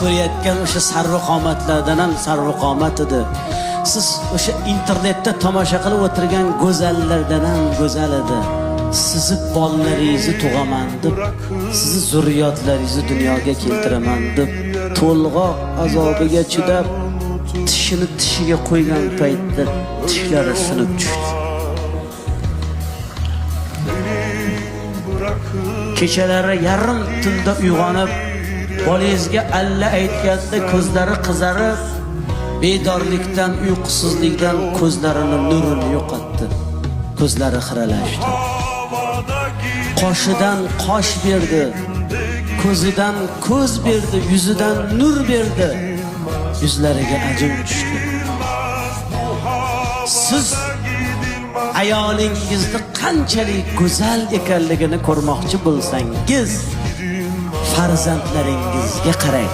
ko'rayotgan o'sha sarvi qomatlardan ham sarvi qomat edi. Siz o'sha internetda tomosha qilib o'tirgan go'zallardan ham go'zal edi. Sizni bolalaringizni tug'aman deb, sizni zurriyotlaringizni dunyoga keltiraman deb to'lg'oq azobiga chidab, tishini tishiga qo'ygan paytda tishlari sinib tushdi. Kechalari yarim tunda uyg'onib, bolangizga alla aytganda ko'zlari qizarib, bedorlikdan, uyqusizlikdan ko'zlarini nurini yo'qotdi. Ko'zlari xiralashdi. Qoshidan qosh berdi, ko'zidan ko'z berdi, yuzidan nur berdi. Yuzlariga ajin tushdi. Siz ayolingizni qanchalik go'zal ekanligini ko'rmoqchi bo'lsangiz, farzandlaringizga qarang.